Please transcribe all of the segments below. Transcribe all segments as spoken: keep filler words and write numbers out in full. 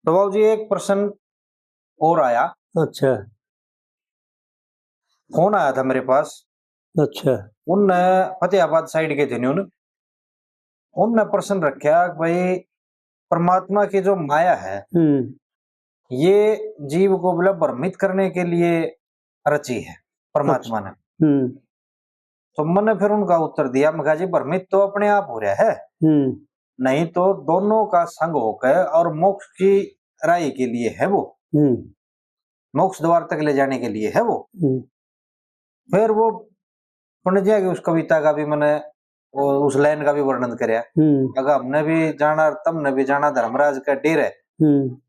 तो बाबू जी, एक प्रश्न और आया। अच्छा। फोन आया था मेरे पास। अच्छा। उनने फतेहाबाद साइड के थे उन्होंने, उनने प्रश्न रखा कि भाई, परमात्मा की जो माया है, हम्म। ये जीव को, बोला, भ्रमित करने के लिए रची है परमात्मा ने। हम्म। तो मैंने फिर उनका उत्तर दिया, मैं कहा, जी, भ्रमित तो अपने आप हो रहा है, हम्म। नहीं तो दोनों का संग होकर और मोक्ष की राह के लिए है वो, हम्म। मोक्ष द्वार तक ले जाने के लिए है वो। हम्म। फिर वो पंडित जी की उस कविता का भी मैंने, वो, उस लाइन का भी वर्णन करया। हम्म। अगर हमने भी जाना और तुमने भी जाना, धर्मराज का डेर है। हम्म।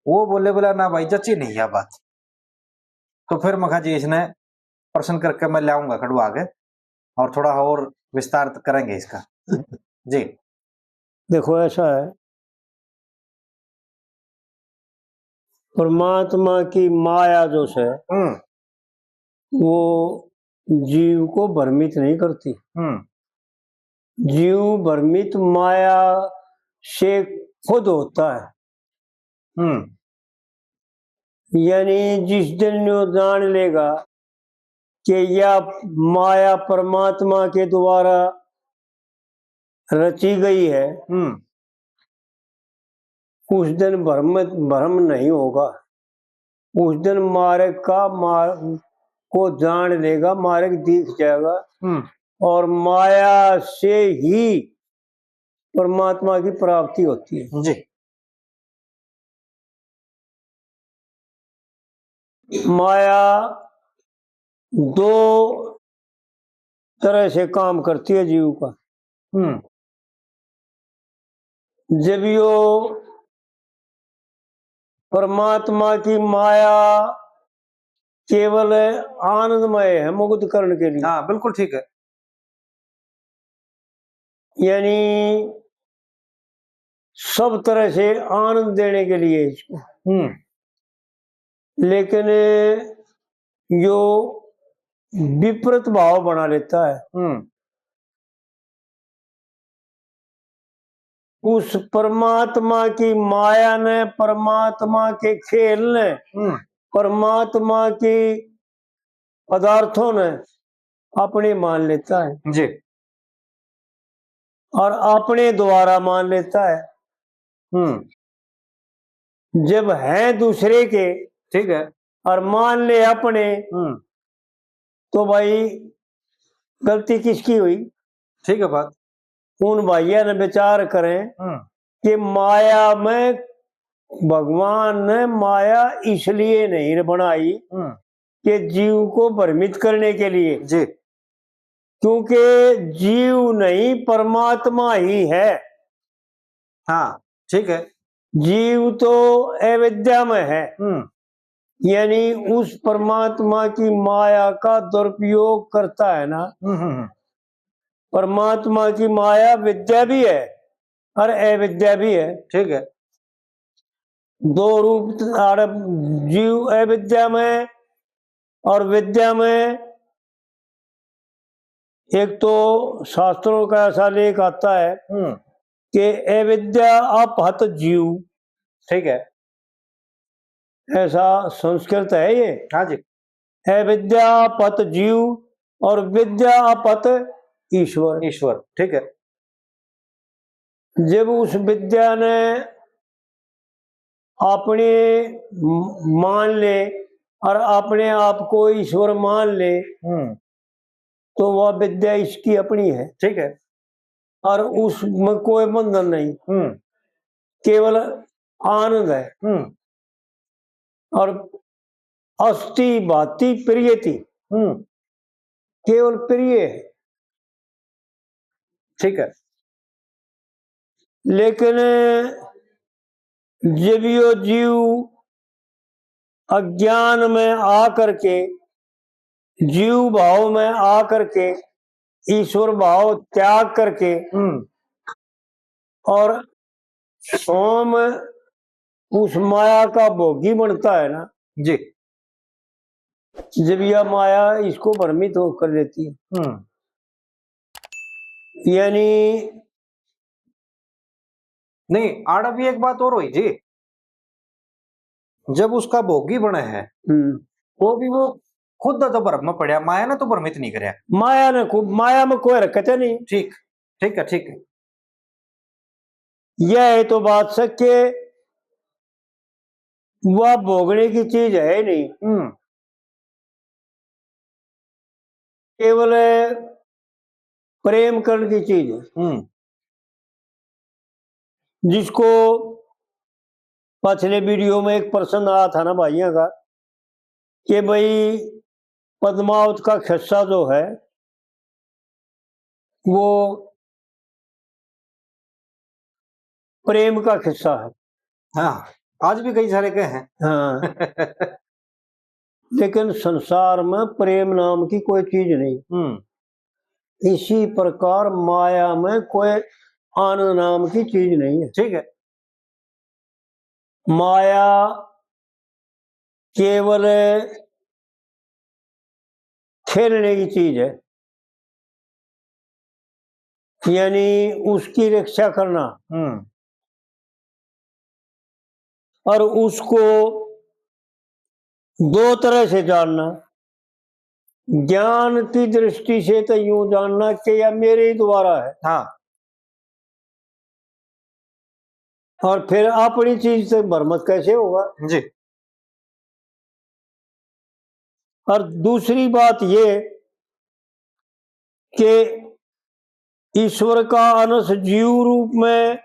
वो बोले, बोला, ना भाई, जची नहीं यह बात। तो फिर मैं कहा, जी, इसने प्रश्न करके मैं लाऊंगा कढ़वा के, और थोड़ा और विस्तार करेंगे इसका। जी। देखो, ऐसा है, परमात्मा की माया जो है, हम्म। वो जीव को भ्रमित नहीं करती। हम्म। जीव भ्रमित माया से खुद होता है। हम्म। यानी जिस दिन वो जान लेगा कि यह माया परमात्मा के द्वारा रची गई है, हम्म। उस दिन भ्रम, भ्रम नहीं होगा। उस दिन मार्ग का, मार्ग को जान लेगा, मार्ग दिख जाएगा। हम्म। और माया से ही परमात्मा की प्राप्ति होती है। जी। माया दो तरह से काम करती है जीव का। हम्म। जब यो परमात्मा की माया केवल आनंदमय है, मुग्ध करने के लिए। हाँ, बिल्कुल ठीक है। यानी सब तरह से आनंद देने के लिए इसको। हम्म। लेकिन यो विपरीत भाव बना लेता है। हम्म। उस परमात्मा की माया ने, परमात्मा के खेल ने, हम्म। परमात्मा के पदार्थों ने अपने मान लेता है। जी। और अपने द्वारा मान लेता है। हम्म। जब है दूसरे के, ठीक है। और मान ले अपने, हम्म। तो भाई, गलती किसकी हुई? ठीक है बात। उन भाइयों ने विचार करें, हम्म। कि माया में, भगवान ने माया इसलिए नहीं बनाई, हम्म। कि जीव को भ्रमित करने के लिए। जी। क्योंकि जीव नहीं, परमात्मा ही है। हाँ, ठीक है। जीव तो अविद्या में है, हम्म। यानी उस परमात्मा की माया का दुरुपयोग करता है ना। हम्म, हम्म, हम्म। परमात्मा की माया विद्या भी है और अविद्या भी है। ठीक है। दो रूप, और जीव अविद्या में और विद्या में। एक तो शास्त्रों का ऐसा लेख आता है, हम्म। कि अविद्या अपहत जीव। ठीक है। ऐसा संस्कृत है ये। हाँ जी। अविद्या अपहत जीव और विद्या अपहत ईश्वर। ईश्वर, ठीक है। जब उस विद्या ने अपने म-, मान ले और अपने आप को ईश्वर मान ले, हम्म। तो वह विद्या इसकी अपनी है। ठीक है। और उसमें कोई बंधन नहीं, हम्म। केवल आनंद है। हम्म। और अस्ति भाति प्रियति, हम्म। केवल प्रिय है। ठीक है। लेकिन जब यो जीव अज्ञान में आ करके, जीव भाव में आ करके, ईश्वर भाव त्याग करके, हम्म। और स्वयं उस माया का भोगी बनता है ना, जी। जब यह माया इसको भ्रमित हो कर लेती है। हम्म। यानी नहीं, आड़ा भी एक बात और हुई जी। जब उसका भोगी बने है, हम्म। वो भी वो खुद तो भ्रम में पड़ा, माया ने तो भ्रमित नहीं करया। माया ने को-, माया में कोई हरकत है नहीं। ठीक, ठीक है, ठीक है। यह है तो बात सच के वह भोगने की चीज है ही नहीं। हम्म। केवल प्रेम करण की चीज है। हम्म। जिसको पिछले वीडियो में एक प्रश्न आया था ना भाइयों का कि भाई पद्मावत का खिस्सा जो है वो प्रेम का खिस्सा है। हाँ, आज भी कई सारे के हैं। हाँ। लेकिन संसार में प्रेम नाम की कोई चीज नहीं। हम्म। इसी प्रकार माया में कोई आनंद नाम की चीज नहीं है। ठीक है। माया केवल खेलने की चीज है, यानी उसकी रक्षा करना। हम्म। और उसको दो तरह से जानना। ज्ञान की दृष्टि से तो यूं जानना कि यह मेरे ही द्वारा है। हाँ। और फिर अपनी चीज से भ्रमित कैसे होगा? जी। और दूसरी बात ये कि ईश्वर का अंश जीव रूप में,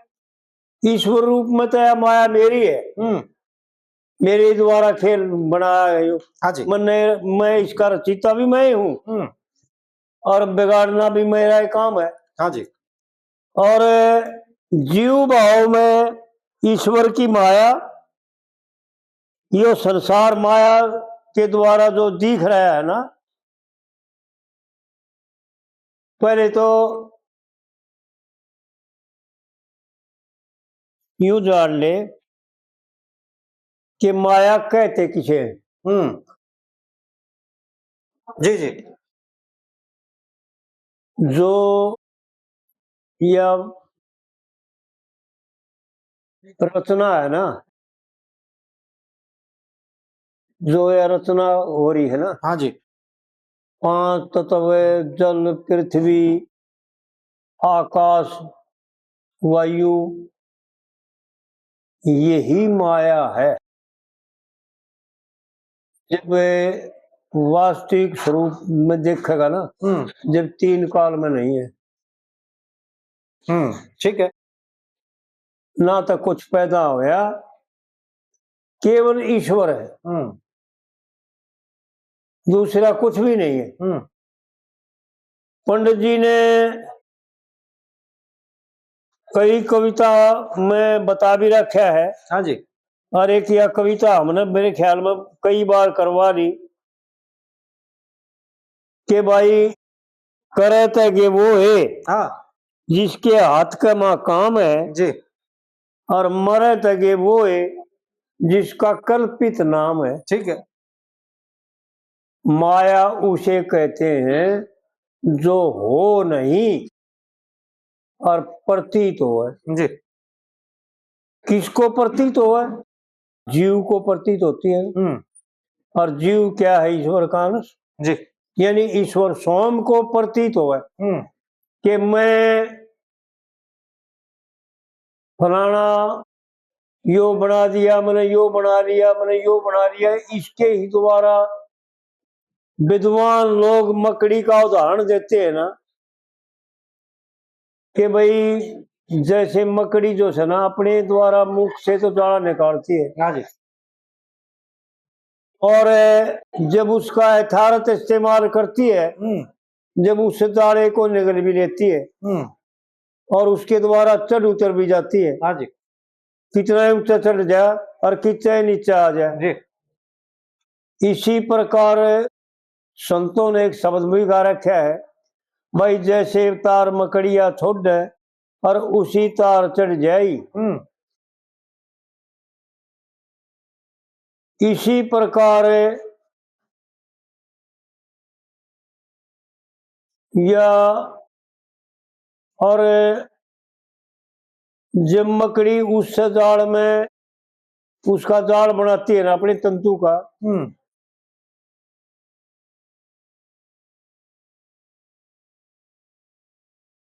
ईश्वर रूप में तो यह माया मेरी है, हम्म। मेरे द्वारा खेल बनाया है यो। हाँ जी। मैंने, मैं इसका रचयिता भी मैं ही हूँ, हम्म। और बिगाड़ना भी मेरा ही काम है। हाँ जी। और जीव भाव में ईश्वर की माया, यो संसार माया के द्वारा जो दिख रहा है ना, पहले तो यूं जान ले कि माया कहते किसे हैं। हम्म। जी, जी। जो या रचना है ना, जो या रचना हो रही है ना, हाँ जी। पांच तत्व, जल, पृथ्वी, आकाश, वायु, यही माया है। जब वास्तविक स्वरूप में देखेगा ना, हम्म। जब तीन काल में नहीं है। हम्म, ठीक है। ना तो कुछ पैदा होया, केवल ईश्वर है, हम्म। दूसरा कुछ भी नहीं है। हम्म। पंडित जी ने कई कविता में बता भी रखा है। हाँ जी। और एक या कविता हमने मेरे ख्याल में कई बार करवा ली कि भाई, करे तगे वो है, हाँ। जिसके हाथ का माँ काम है, जी। और मरे तगे वो है, जिसका कल्पित नाम है। ठीक है। माया उसे कहते हैं जो हो नहीं और प्रतीत हो है। जी। किसको प्रतीत हो है? जीव को प्रतीत होती है। हम्म। और जीव क्या है? ईश्वर का अंश। जी। यानी ईश्वर स्वयं को प्रतीत हो है, हम्म। कि मैं फलाना यो बना दिया, मैंने यो बना लिया, मैंने यो बना लिया, इसके ही द्वारा विद्वान लोग मकड़ी का उदाहरण देते हैं ना कि भाई, जैसे मकड़ी जो है ना, अपने द्वारा मुख से तो जाड़ा निकालती है, हाँ जी। और जब उसका यथार्थ इस्तेमाल करती है, हम्म। जब उस जाड़े को निगल भी लेती है, हम्म। और उसके द्वारा चढ़ उतर भी जाती है, हाँ जी। कितना ही ऊंचा चढ़ जाए और कितना ही नीचा आ जाए। जी। इसी प्रकार संतों ने एक शब्द भी गा रखा है, भाई, जैसे तार मकड़िया छोड़ और उसी तार चढ़ जाई। हम्म। इसी प्रकार या, और जब मकड़ी उस जाल में उसका जाल बनाती है ना अपने तंतु का। हम्म।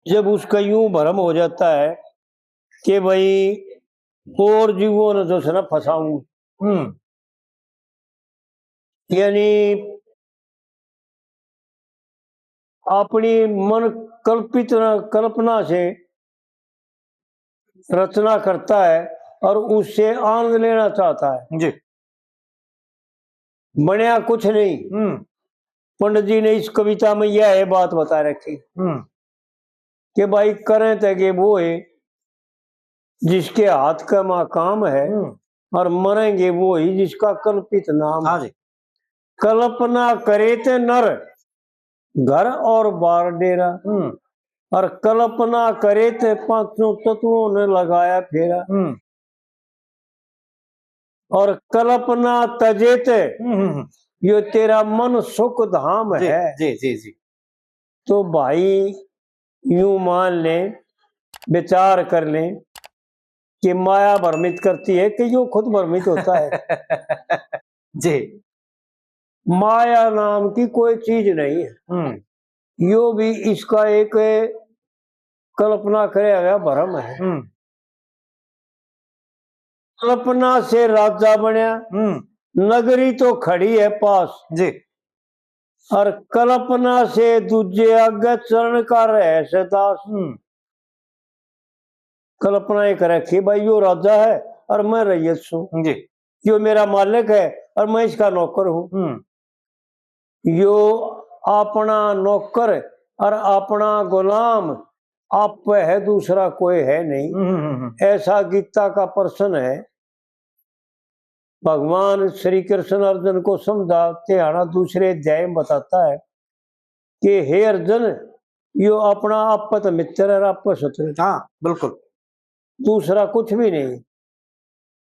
जब उसका यूं भरम हो जाता है कि भाई और जीवों ने जो है ना फंसाऊं, हम्म। यानी अपनी मन कल्पित न-, कल्पना से रचना करता है और उससे आनंद लेना चाहता है। जी। बनया कुछ नहीं। हम्म। पंडित जी ने इस कविता में यह है बात बता रखी हम्म। कि भाई करें तो कि वो है जिसके हाथ का माँ काम है हम्म। और मरेंगे वो ही जिसका कल्पित नाम हाँ है। जी। कल्पना करे ते नर घर और बार डेरा हम्म। और कल्पना करे ते पांचों तत्वों ने लगाया फेरा। हम्म। और कल्पना तजे ते हम्म, हम्म, हम्म। यो तेरा मन सुख धाम जी, है। जी, जी, जी। तो भाई यूं मान लें, विचार कर लें कि माया भ्रमित करती है कि यो खुद भ्रमित होता है। जी। माया नाम की कोई चीज नहीं है। हम्म। यो भी इसका एक कल्पना करे हुआ भ्रम है। हम्म। कल्पना से राजा बनया, हम्म। नगरी तो खड़ी है पास। जी। और कल्पना से दूजे आगे चरण का रहे से दास। हम्म। कल्पना ये कर रखी, भाई, यो राजा है और मैं रैयत सूं। जी। यो मेरा मालिक है और मैं इसका नौकर हूँ। हम्म। यो अपना नौकर और अपना गुलाम आप है, दूसरा कोई है नहीं। हम्म, हम्म, हम्म। ऐसा गीता का प्रश्न है। भगवान श्री कृष्ण अर्जुन को समझाते आना दूसरे अध्याय में बताता है कि हे अर्जुन, यो अपना आपत मित्र और आपत शत्रु। हाँ, बिल्कुल। दूसरा कुछ भी नहीं।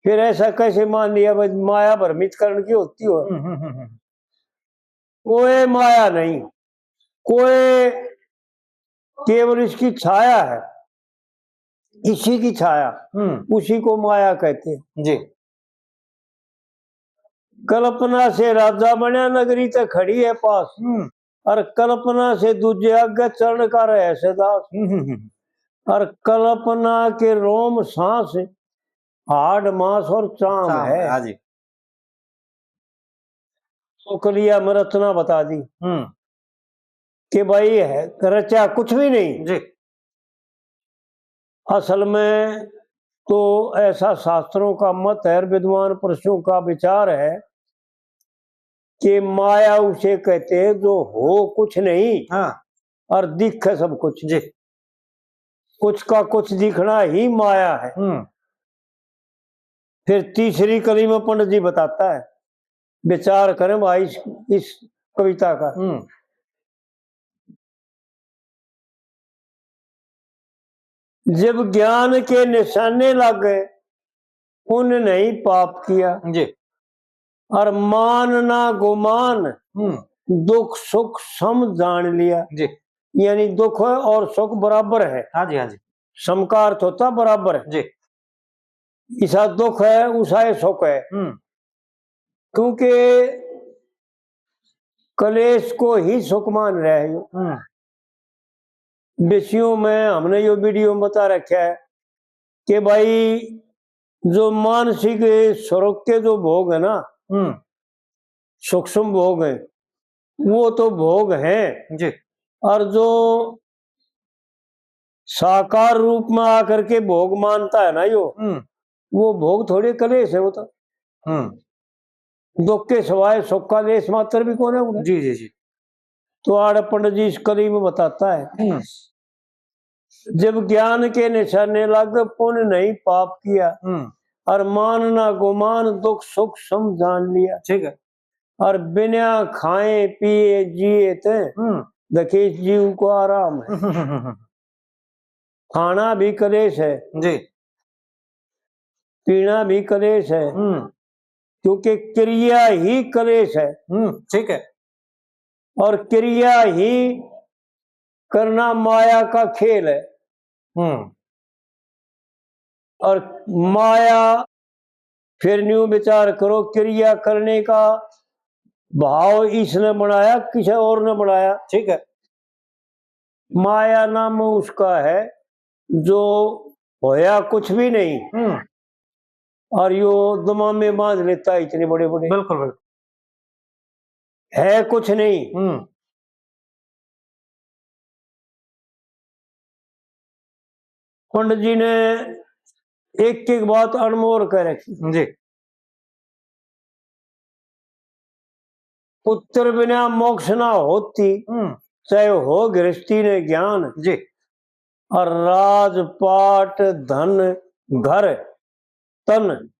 फिर ऐसा कैसे मान लिया भाई, माया भ्रमित करण की होती हो? हम्म, हम्म, हम्म, हम्म। कोई माया नहीं, कोई, केवल इसकी छाया है, इसी की छाया, हम्म। उसी को माया कहते हैं। जी। कल्पना से राजा बनया, नगरी ते खड़ी है पास, हम्म। और कल्पना से दूजे आगे चरण का रहे से दास। हम्म, हम्म, हम्म। और कल्पना के रोम सांस, हाड़ मांस और चाम चाम है। हाँ जी। तो कलिया में रचना बता दी हम्म। कि भाई है, रचा कुछ भी नहीं। जी। असल में तो ऐसा शास्त्रों का मत है और विद्वान पुरुषों का विचार है कि माया उसे कहते हैं जो हो कुछ नहीं हाँ। और दिखे सब कुछ। जी। कुछ का कुछ दिखना ही माया है। हम्म। फिर तीसरी कली में पंडित जी बताता है, विचार करें भाई इस, इस कविता का। हम्म। जब ज्ञान के निशाने लागे, पुण्य नहीं पाप किया। जी। और मान ना गुमान, हम्म। दुख सुख सम जान लिया। जी। यानी दुख और सुख बराबर है। हाँ जी, हाँ जी। सम का अर्थ होता बराबर। जी। इसा दुख है, उसा ये सुख है। हम्म। क्योंकि कलेश को ही सुख मान रहे हो। हम्म। विषयों में हमने यो वीडियो में बता रखा है कि भाई, जो मानसिक स्वरूप के जो भोग है ना, हम्म। सूक्ष्म भोग है, वो तो भोग हैं। जी। और जो साकार रूप में आकर के भोग मानता है ना यो, हम्म। वो भोग थोड़े कलेश है, वो तो हम्म। दुख के सिवाय सुख का लेश मात्र भी कौन है उन्हें। जी, जी, जी। तो आड़ पंडित जी इस कली में बताता है, हम्म। जब ज्ञान के निशाने लागे, पुण्य नहीं पाप किया, हम्म। और मान ना गुमान, दुख सुख सम जान लिया। ठीक है। और बिना खाए पिए जिए ते, हम्म। देखे इस जीव को आराम है। खाना भी कलेश है, जी। पीना भी कलेश है, हम्म। क्योंकि क्रिया ही कलेश है। हम्म, ठीक है। और क्रिया ही करना माया का खेल है। हम्म। और माया फिर न्यू विचार करो, क्रिया करने का भाव इसने बनाया, किसी और ने बनाया? ठीक है। माया नाम उसका है, जो होया कुछ भी नहीं, हम्म। और यो दमा में बांध लेता है इतने बड़े बड़े। बिल्कुल, बिल्कुल। है कुछ नहीं। हम्म। पंडित जी ने एक एक बात अनमोल कर रखी। जी। पुत्र बिना मोक्ष ना होती, हम्म। चाहे हो गृहस्थी ने ज्ञान। जी। और राजपाट, धन, घर, तन,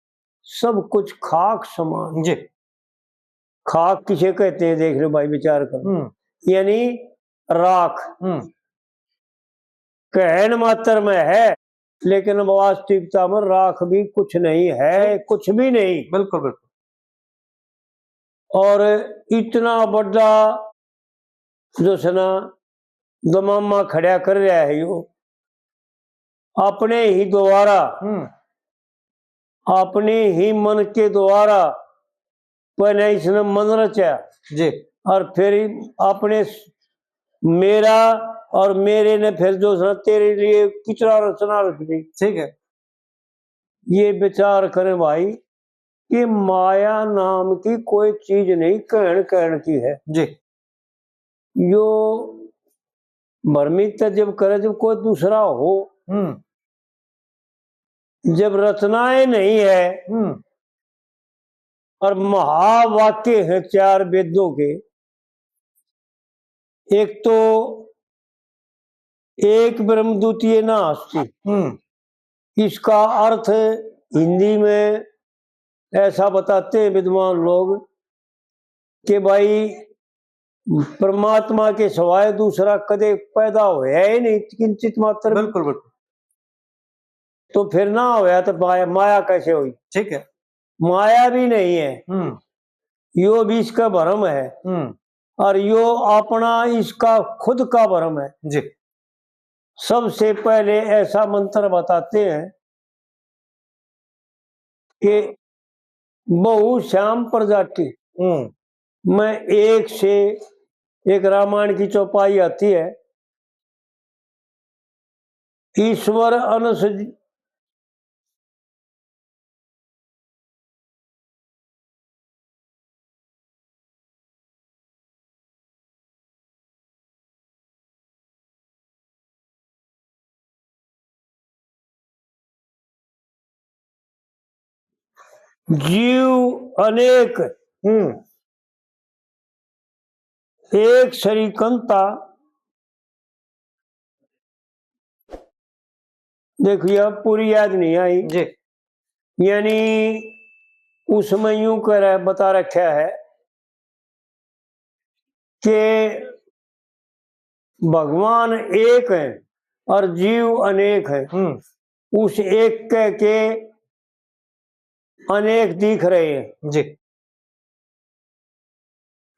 सब कुछ खाक समान। जी। खाक किसे कहते हैं, देख लो भाई, विचार करो। हम्म। यानी राख। हम्म। कहन मात्र में है, लेकिन वास्तविकता में राख भी कुछ नहीं है, कुछ भी नहीं। बिल्कुल, बिल्कुल। और इतना बड़ा जो है ना दमामा खड़ा कर रहा है, यो अपने ही द्वारा, हम्म। अपने ही मन के द्वारा पहले इसने मन रचा। जी। और फिर अपने स-, मेरा और मेरे ने फिर जो है ना तेरे लिए कितना रचना रख दी। ठीक है। ये विचार करें भाई कि माया नाम की कोई चीज नहीं, कहन कहन की है। जी। यो भ्रमित तो जब करे जब कोई दूसरा हो, हम्म। जब रचनाएं नहीं है, हम्म। और महावाक्य हैं चार वेदों के, एक तो एक ब्रह्म द्वितीय नास्ति। हम्म। इसका अर्थ हिंदी में ऐसा बताते हैं विद्वान लोग कि भाई, परमात्मा के सिवाय दूसरा कदे पैदा होया ही नहीं, किंचित मात्र भी। बिल्कुल, बिल्कुल। तो फिर ना होया तो माया, माया कैसे हुई? ठीक है। माया भी नहीं है। हम्म। यो भी इसका भ्रम है। हम्म। और यो अपना, इसका खुद का भ्रम है। जी। सबसे पहले ऐसा मंत्र बताते हैं कि बहु श्याम प्रजाति हम्म। में एक से एक रामायण की चौपाई आती है, ईश्वर अंश जीव अनेक, हम्म। एक सरी कंता। देखो, यह पूरी याद नहीं आई। जी। यानी उसमें यूं कर बता रखा है कि भगवान एक है और जीव अनेक है। हम्म। उस एक के, के अनेक दिख रहे हैं। जी।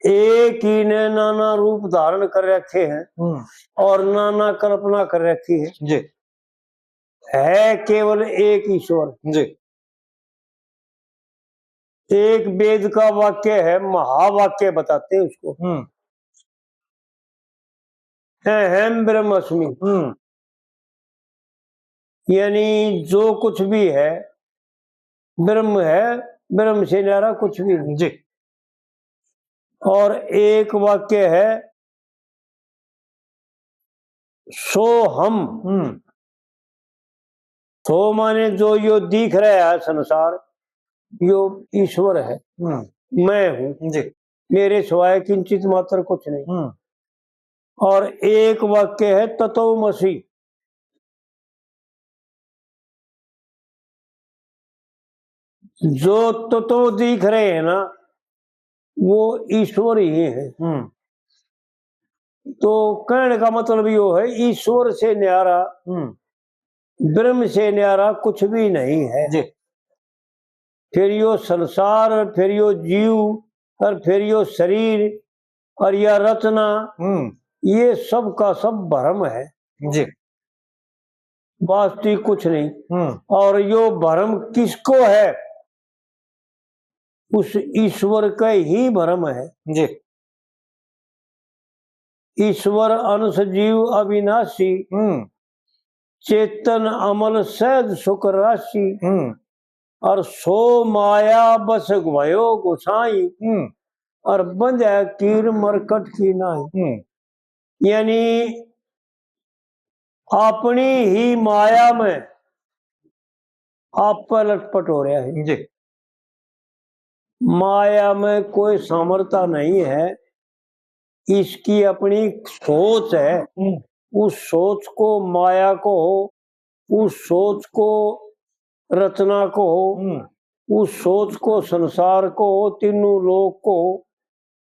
एक ही ने नाना रूप धारण कर रखे हैं हम्म। और नाना कल्पना कर रखी है। जी। है केवल एक ईश्वर। जी। एक वेद का वाक्य है, महावाक्य बताते हैं उसको, हम्म। अहम ब्रह्मास्मि। हम्म। यानी जो कुछ भी है, ब्रह्म है, ब्रह्म से न्यारा कुछ भी नहीं। जी। और एक वाक्य है, सो हम। हम्म। सो माने जो यो दिख रहा है संसार, यो ईश्वर है, हम्म। मैं हूँ। जी। मेरे सिवाय किंचित मात्र कुछ नहीं। हम्म। और एक वाक्य है, तत्वमसि। जो तत्व दिख रहे हैं ना, वो ईश्वर ही है। हम्म। तो कहने का मतलब यो है, ईश्वर से न्यारा, हम्म। ब्रह्म से न्यारा कुछ भी नहीं है। जी। फिर यो संसार, फिर यो जीव, और फिर यो शरीर, और या रचना, हम्म। ये सब का सब भ्रम है। जी। वास्तविक कुछ नहीं। हम्म। और यो भ्रम किसको है? उस ईश्वर का ही भरम है। जी। ईश्वर अंश जीव अविनाशी, हम्म। चेतन अमल सहज सुख राशि, हम्म। और सो माया बस भयो गुसाई, हम्म। और बंध्या कीर मरकट की नाई। हम्म। यानी अपनी ही माया में आप पर लटपट हो रहा है। जी। माया में कोई सामर्थ्य नहीं है, इसकी अपनी सोच है। हम्म। उस सोच को माया को हो, उस सोच को रचना को हो, हम्म। उस सोच को संसार को हो, तीनों लोक को हो,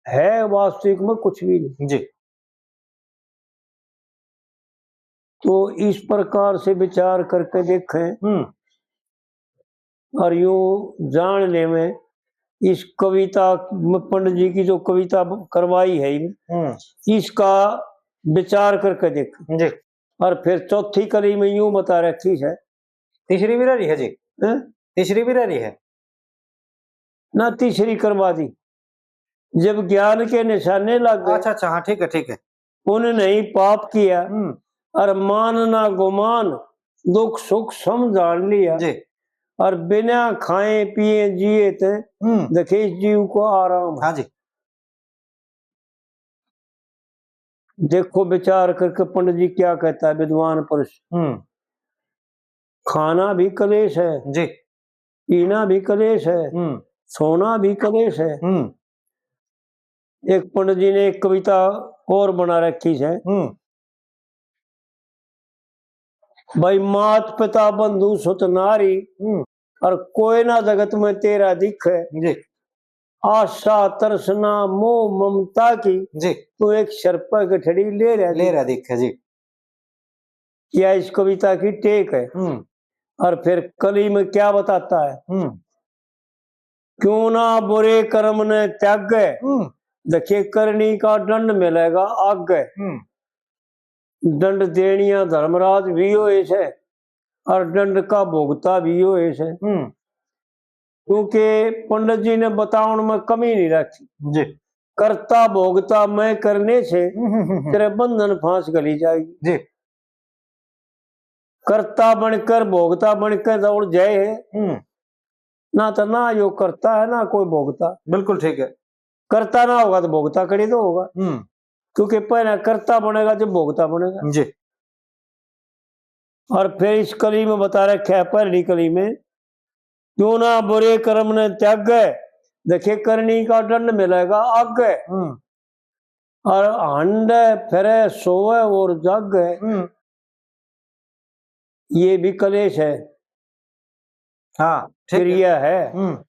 है वास्तविक में कुछ भी नहीं। जी। तो इस प्रकार से विचार करके देखें हम्म। और यूं जान लेवें। इस कविता में पंडित जी की जो कविता करवाई है, हम्म। इसका विचार करके देखें। जी। और फिर चौथी कली में यूं बता रखी है। तीसरी भी रह रही है जी। हैं? तीसरी भी रह रही है। ना, तीसरी करवा दी। जब ज्ञान के निशाने लग गए। अच्छा, अच्छा, हाँ, ठीक है, ठीक है। पुण्य नहीं पाप किया, हम्म। और मान ना गुमान, दुख सुख समझान लिया। जी। और बिना खाए पिए जिए ते, हम्म। देखे इस जीव को आराम। हाँ जी। देखो विचार करके पंडित जी क्या कहता है विद्वान पुरुष। हम्म। खाना भी कलेश है, जी। पीना भी कलेश है, हम्म। सोना भी कलेश है। हम्म। एक पंडित जी ने एक कविता और बना रखी है। हम्म। भाई, मात पिता बंधु सुत नारी, हम्म। और कोई ना जगत में तेरा दिखे। जी। आशा तृष्णा मोह ममता की, जी। तू एक सिर पर गठड़ी ले रहा ले दिखे। रहा दिखे, जी। या इस कविता की टेक है। हम्म। और फिर कली में क्या बताता है? हम्म। क्यों ना बुरे कर्म ने त्यागे, हम्म। देखे करनी का दंड मिलेगा आगे। हम्म। दंड देनिया धर्मराज भी होए से और दंड का भोगता भी होए से। हम्म। क्योंकि पंडित जी ने बतावन में कमी नहीं रखी। जी। करता भोगता मैं करने से हम्म, हम्म, हम्म। तेरे बंधन फांस गली जाएगी। जी। करता बनकर भोगता बनकर दौड़ जाए है। हम्म। ना तो ना यो करता है, ना कोई भोगता। बिल्कुल ठीक है। करता ना होगा तो भोगता कड़ी तो होगा। हम्म। क्योंकि पहला करता बनेगा, जब भोगता बनेगा। जी। और फिर इस कली में बता रखा है, पहली कली में, क्यों ना बुरे कर्म ने त्यागे, देखे करनी का दंड मिलेगा आगे। हम्म। और हंडे फिरे सोवे और जागे, हम्म। ये भी कलेश है। हाँ, ठीक है। क्रिया है। हम्म।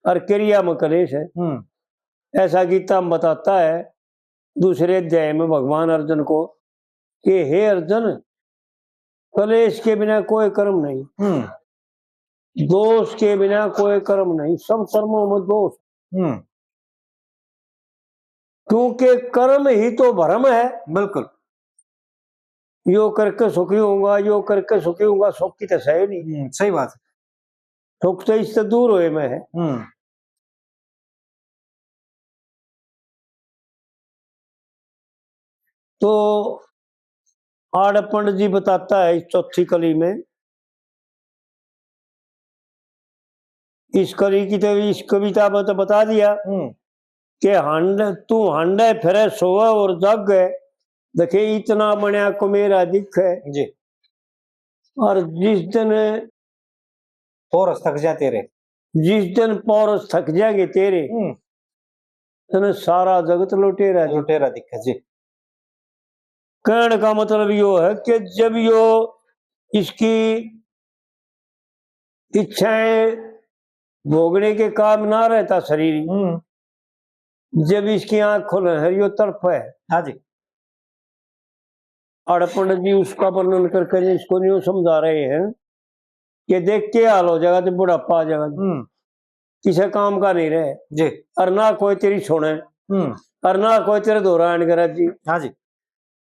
और क्रिया में कलेश है। हम्म। ऐसा गीता में बताता है दूसरे अध्याय में भगवान अर्जुन को कि हे अर्जुन, कलेश के बिना कोई कर्म नहीं, हम्म। दोष के बिना कोई कर्म नहीं, सब कर्मों में दोष। हम्म। क्योंकि कर्म ही तो भ्रम है। बिल्कुल। यो करके सुखी होऊंगा, यो करके सुखी होऊंगा, सुख की तो सही नहीं। हम्म, सही बात है। सुख तो इससे दूर होए में है। हम्म। तो आड़ पंडित जी बताता है इस चौथी कली में, इस कली की तो इस कविता में तो बता दिया हम्म। कि हंड, तू हंडे फिरे सोवे और जागे, देखे इतना बण्या कुमेरा दिखे। जी। और जिस दिन पौरस थक जा तेरे। जिस दिन पौरस थक जाएंगे तेरे, हम्म। तने सारा जगत लुटेरा दिखे। लुटेरा दिखे, जी। कहने का मतलब यो है कि जब यो इसकी इच्छाएं भोगने के काम ना रहता शरीर, हम्म। जब इसकी आंख खुले है, यो तड़फे। हाँ जी। और पंडित जी उसका वर्णन करके इसको न्यू समझा रहे हैं कि देख के हाल हो जाएगा, तो बुढ़ापा आ जाएगा जी। हम्म। किसी काम का नहीं रहे। जी। और ना कोई तेरी सुने। हम्म। और ना कोई तेरे धोरा आन करे जी। हाँ जी।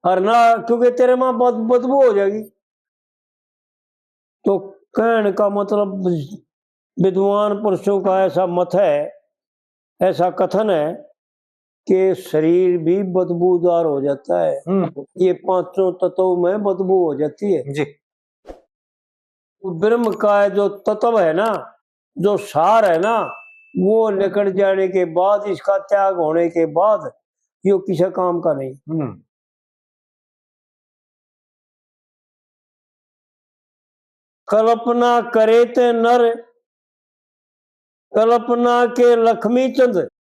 और ना, क्योंकि तेरे में बद-, बदबू हो जाएगी। तो कहने का मतलब, विद्वान पुरुषों का ऐसा मत है ऐसा कथन है कि शरीर भी बदबूदार हो जाता है। हम्म। ये पांचों तत्व में बदबू हो जाती है। जी। ब्रह्म का जो तत्व है ना, जो सार है ना, वो निकल जाने के बाद, इसका त्याग होने के बाद, यो किसी काम का नहीं। हम्म। कल्पना करे ते नर, कल्पना के लक्ष्मी चंद,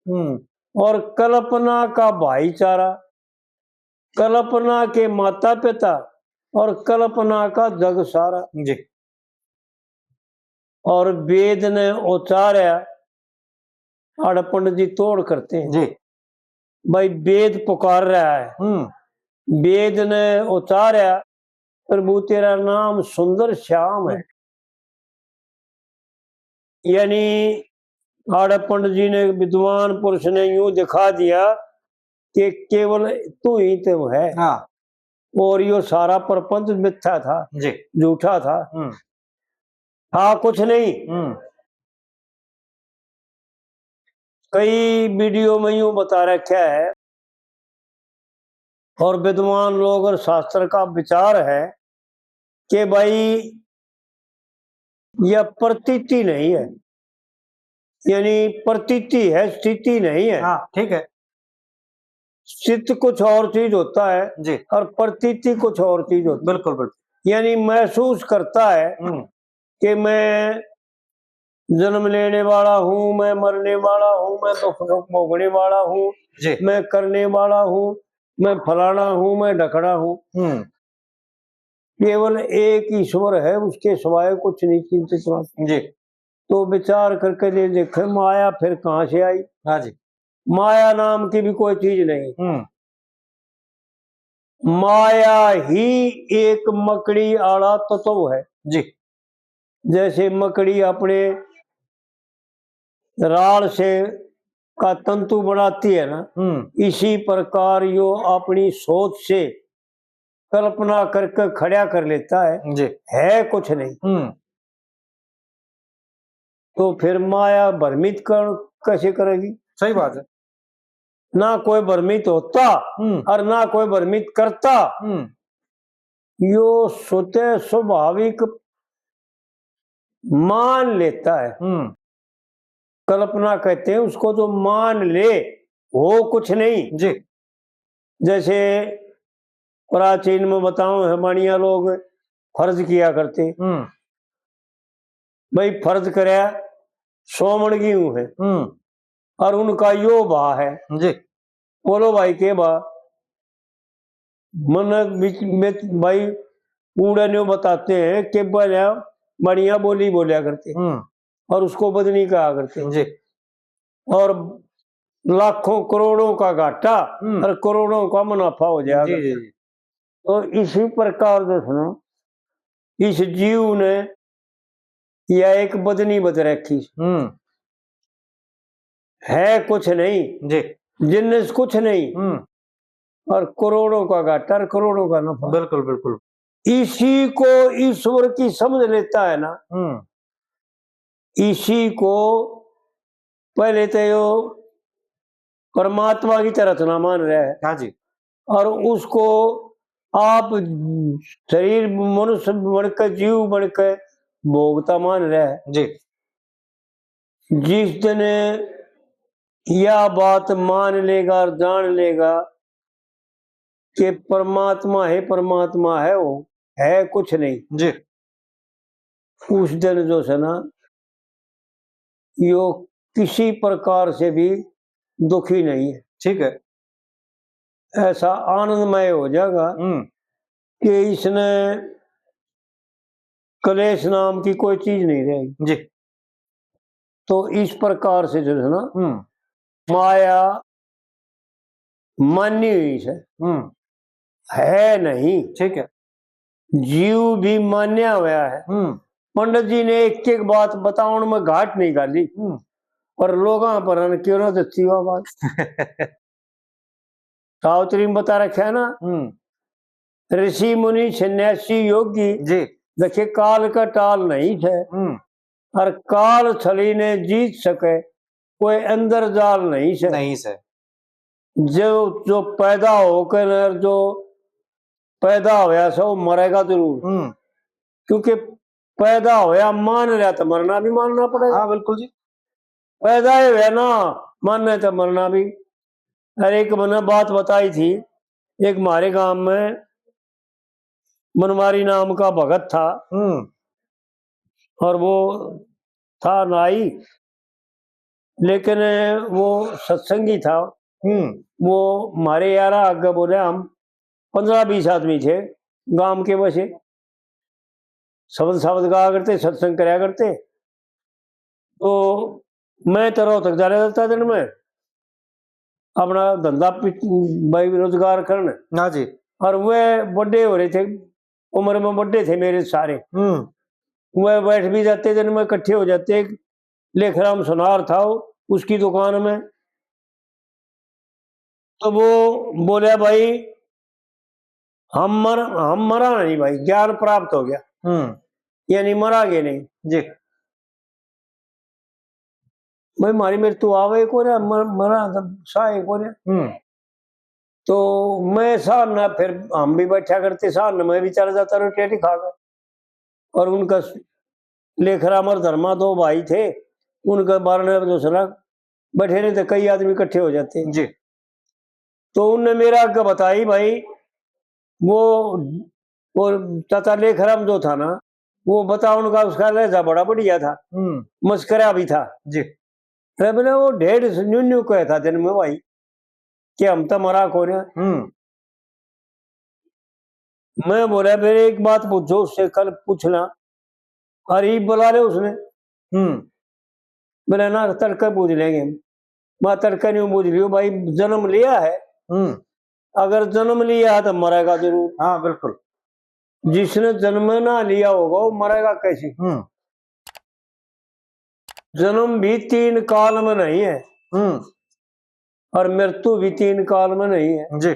हम्म। और कल्पना का भाईचारा, कल्पना के माता पिता और कल्पना का जग सारा। जी। और वेद ने उचारया, आड़े पंडित जी तोड़ करते हैं। जी। भाई, वेद पुकार रहा है, हम्म। वेद ने उचारया, प्रभु तेरा नाम सुंदर श्याम है। यानी आड़े पंडित जी ने, विद्वान पुरुष ने यूं दिखा दिया कि केवल तू ही तो है। हाँ। और यो सारा प्रपंच मिथ्या था, जी। झूठा था। हम्म। था कुछ नहीं। हम्म। कई वीडियो में यूं बता रखा है, और विद्वान लोग और शास्त्र का विचार है कि भाई, यह प्रतीति नहीं है, यानी प्रतीति है, स्थिति नहीं है। हाँ, ठीक है। चित्त कुछ और चीज होता है, जी। और प्रतीति कुछ और चीज होती है। बिल्कुल, बिल्कुल। यानी महसूस करता है, हम्म। कि मैं जन्म लेने वाला हूँ, मैं मरने वाला हूँ, मैं दुख भोगने वाला हूँ, जी। मैं करने वाला हूँ, मैं फलाना हूँ, मैं ढकना हूँ। हम्म। केवल एक ईश्वर है, उसके सिवाय कुछ नहीं चिंतित होना। जी। तो विचार करके ये देखे, माया फिर कहाँ से आई? हाँ जी। माया नाम की भी कोई चीज नहीं। हम्म। माया ही एक मकड़ी आला तत्व है। जी। जैसे मकड़ी अपने राल से का तंतु बनाती है ना, हम्म। इसी प्रकार यो अपनी सोच से कल्पना करके खड़ा कर लेता है, जी। है कुछ नहीं। हम्म। तो फिर माया भ्रमित कर, कैसे करेगी? सही बात है। ना कोई भ्रमित होता, हम्म। और ना कोई भ्रमित करता। हम्म। यो स्वतः स्वाभाविक मान लेता है। हम्म। कल्पना कहते हैं उसको, जो मान ले, हो कुछ नहीं। जी। जैसे प्राचीन में बताऊं, हमानिया लोग फर्ज किया करते। हम्म। भाई, फर्ज करया, सौ मण गेहूं है। हम्म। और उनका यो भाव है। जी। बोलो भाई, के भाव? मन बिच-, बिच-, भाई, कूड़े न्यू बताते हैं कि बोल्या, बढ़िया बोली बोल्या करते। हम्म। और उसको बदनी कहा करते। जी। और लाखों करोड़ों का घाटा हम्म। और करोड़ों का मुनाफा हो जाएगा। जी, जी, जी। तो इसी प्रकार से सुनो, इस जीव ने या एक बदनी बद रखी। हम्म। है कुछ नहीं। जी। जिन्नस कुछ नहीं। हम्म। और करोड़ों का घाटा और करोड़ों का नफा। बिल्कुल, बिल्कुल। इसी को ईश्वर की समझ लेता है ना, हम्म। इसी को पहले तो यो परमात्मा की तरह रचना मान रहा है। हाँ जी। और उसको आप शरीर, मनुष्य बन के, जीव बन के भोगता मान रहा है। जी। जिस दिन यह बात मान लेगा और जान लेगा कि परमात्मा है, परमात्मा है, वो है कुछ नहीं। जी। उस दिन जो है ना, यो किसी प्रकार से भी दुखी नहीं है। ठीक है। ऐसा आनंदमय हो जाएगा हम्म। कि इसने क्लेश नाम की कोई चीज नहीं रहेगी। जी। तो इस प्रकार से जो है ना, हम्म। माया मानी हुई है, हम्म। है नहीं। ठीक है। जीव भी मान्या हुआ है। हम्म। पंडित जी ने एक एक बात बतावन में घाट नहीं घाली, हम्म। पर लोगां पर अन क्यों ना जती हुआ बात। सावित्री में बता रखा है ना, हम्म। ऋषि मुनि सन्यासी योगी, जी। देखे काल का टाल नहीं है, हम्म। और काल छली ने जीत सके, कोई अंदर जाल नहीं से। नहीं से। जो, जो पैदा होकर जो पैदा होया से, वो मरेगा जरूर। हम्म। क्योंकि पैदा होया मान रहा तो मरना भी मानना पड़ेगा। हाँ, बिल्कुल जी। पैदा ही होया ना मानना तो मरना भी। अरे, एक मैंने बात बताई थी, एक हमारे गांव में बनवारी नाम का भगत था। हम्म। और वो था नाई, लेकिन वो सत्संगी था। हम्म। वो हमारे यारा आगे बोले, हम पन्द्रह बीस आदमी थे गांव के, बसे शब्द शब्द गाया करते, सत्संग करया करते। तो मैं तो रोहतक जा रहा था दिन में, अपना धंधा पि-, भाई रोजगार करने। हाँ जी। और वह बड़े हो रहे थे, उम्र में बड़े थे मेरे सारे। हम्म। वह बैठ भी जाते, दिन में इकट्ठे हो जाते। एक लेखराम सुनार था, उसकी दुकान में। तो वो बोला, भाई, हम मर हम मरा नहीं भाई, ज्ञान प्राप्त हो गया। हम्म। यानी मरा गए नहीं जी। भाई, मारी मेरे तू आवे को रे, मर, मरा तो साए को रे। हम्म। तो मैं सार ना, फिर हम भी बैठा करते, सार ना मैं भी चला जाता रो टेटी खा कर। और उनका स-, लेखराम और धर्मा दो भाई थे, उनके बारणे जो सना बैठे नहीं थे, कई आदमी इकट्ठे हो जाते। जी। तो उनने मेरा आगे बताई, भाई, वो, वो चाचा लेखराम जो था ना, वो बता, उनका, उसका लहजा बड़ा बढ़िया था, हम्म। मस्करा भी था। जी। अरे बोले, वो ढेर न्यू न्यू कहे था दिन में भाई, कि हम तो मरा को रहे। हम्म। मैं बोला, फिर एक बात पूछो उससे, कल पूछना। और ये बुला ले उसने। हम्म। बोले, ना, तड़के पूछ लेंगे। मैं तड़के नहीं पूछ लियो भाई, जन्म लिया है। हम्म। अगर जन्म लिया है तो मरेगा जरूर। हाँ, बिल्कुल। जिसने जन्म ना लिया होगा, वो मरेगा कैसे? हम्म। जन्म भी तीन काल में नहीं है। हम्म। और मृत्यु भी तीन काल में नहीं है। जी।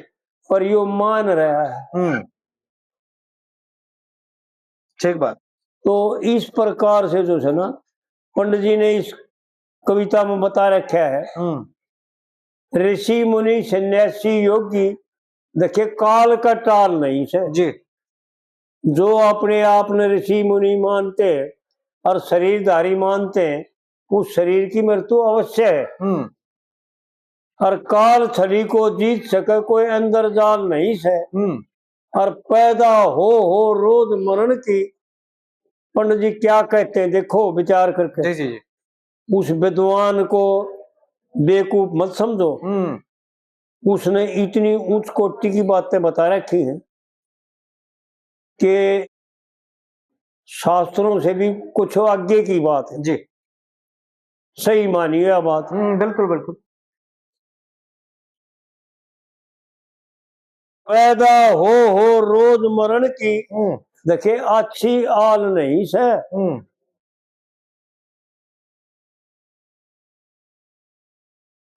पर यो मान रहा है। हम्म। ठीक बात। तो इस प्रकार से जो है ना, पंडित जी ने इस कविता में बता रखा है, हम्म। ऋषि मुनि सन्यासी योगी, देखिए, काल का टाल नहीं से। जी। जो अपने आप ने ऋषि मुनि मानते हैं और शरीरधारी मानते हैं, उस शरीर की मृत्यु अवश्य है। हम्म। और काल छड़ी को जीत सके कोई अंदर जाल नहीं से। हम्म। और पैदा हो, हो रोज मरण की, पंडित जी क्या कहते हैं, देखो विचार करके। जी, जी, जी। उस विद्वान को बेवकूफ मत समझो। हम्म। उसने इतनी उच्च कोटि की बातें बता रखी हैं कि शास्त्रों से भी कुछ आगे की बात है। जी। सही मानिए यह बात। हम्म, बिल्कुल, बिल्कुल। पैदा हो, हो रोज मरण की, हम्म। देखे, अच्छी आल नहीं से। हम्म।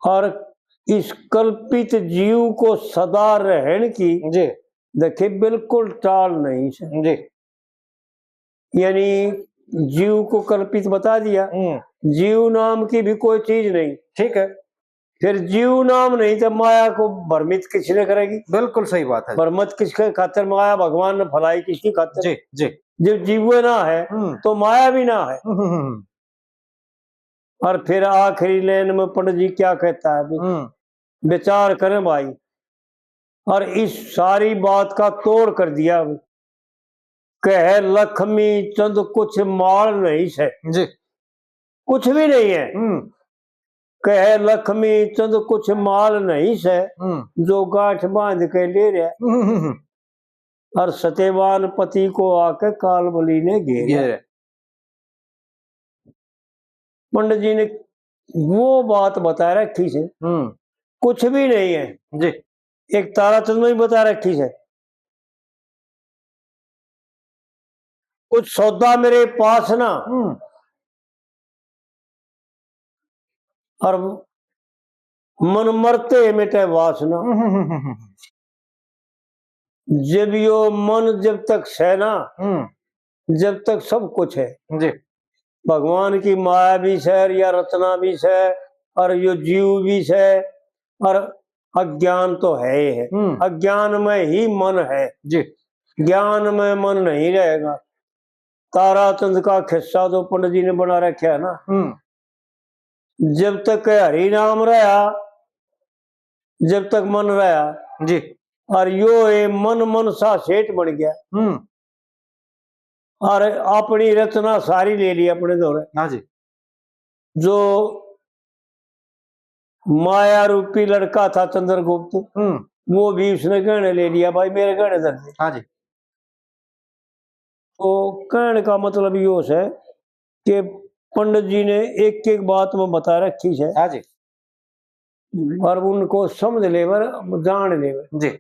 और इस कल्पित जीव को सदा रहन की, जी। देखे, बिल्कुल टाल नहीं से। जी। यानी जीव को कल्पित बता दिया, हम्म। जीव नाम की भी कोई चीज नहीं। ठीक है। फिर जीव नाम नहीं तो माया को भ्रमित किसने करेगी? बिल्कुल सही बात है। भ्रमित किसके खातिर? माया भगवान ने फैलाई किसकी खातिर? जी, जी। जब जीव ना है, हम्म। तो माया भी ना है। हम्म, हम्म, हम्म। और फिर आखिरी लाइन में पंडित जी क्या कहता है अभी? हम्म। विचार करें भाई, और इस सारी बात का तोड़ कर दिया। कह लक्ष्मी चंद कुछ माल नहीं से। जी। कुछ भी नहीं है। हम्म। कह लक्ष्मी चंद कुछ माल नहीं से, हम्म। जो गांठ बांध के ले रहा। हम्म, हम्म, हम्म। और सत्यवान पति को आके कालबली ने घेर। घेर। पंडित जी ने वो बात बता रखी से, हम्म। कुछ भी नहीं है। जी। एक तारा चंद्रमा ही बता रखी से, कुछ सौदा मेरे पास ना। हम्म। और मन मरते मिटे वासना। हम्म, हम्म, हम्म, हम्म। जब यो मन जब तक सै ना, हम्म। जब तक सब कुछ है। जी। भगवान की माया भी सै, या रचना भी सै, और यो जीव भी है, और अज्ञान तो है ही है। हम्म। अज्ञान में ही मन है। जी। ज्ञान में मन नहीं रहेगा। तारा चंद का खिस्सा जो पंडित जी ने बना रखा है ना, हम्म। जब तक हरि नाम रहा, जब तक मन रहा, जी। और यो ए मन मन सा सेठ बन गया। हम्म। और अपनी रचना सारी ले ली अपने धोरे। हाँ जी। जो माया रूपी लड़का था चंद्रगुप्त, हम्म। वो भी उसने गहने ले लिया, भाई मेरे गहने धर दे। हाँ जी। तो कहने का मतलब यो है कि पंडित जी ने एक एक बात में बता रखी है। हाँ जी। और उनको समझ लेवर, जान लेवर। जी।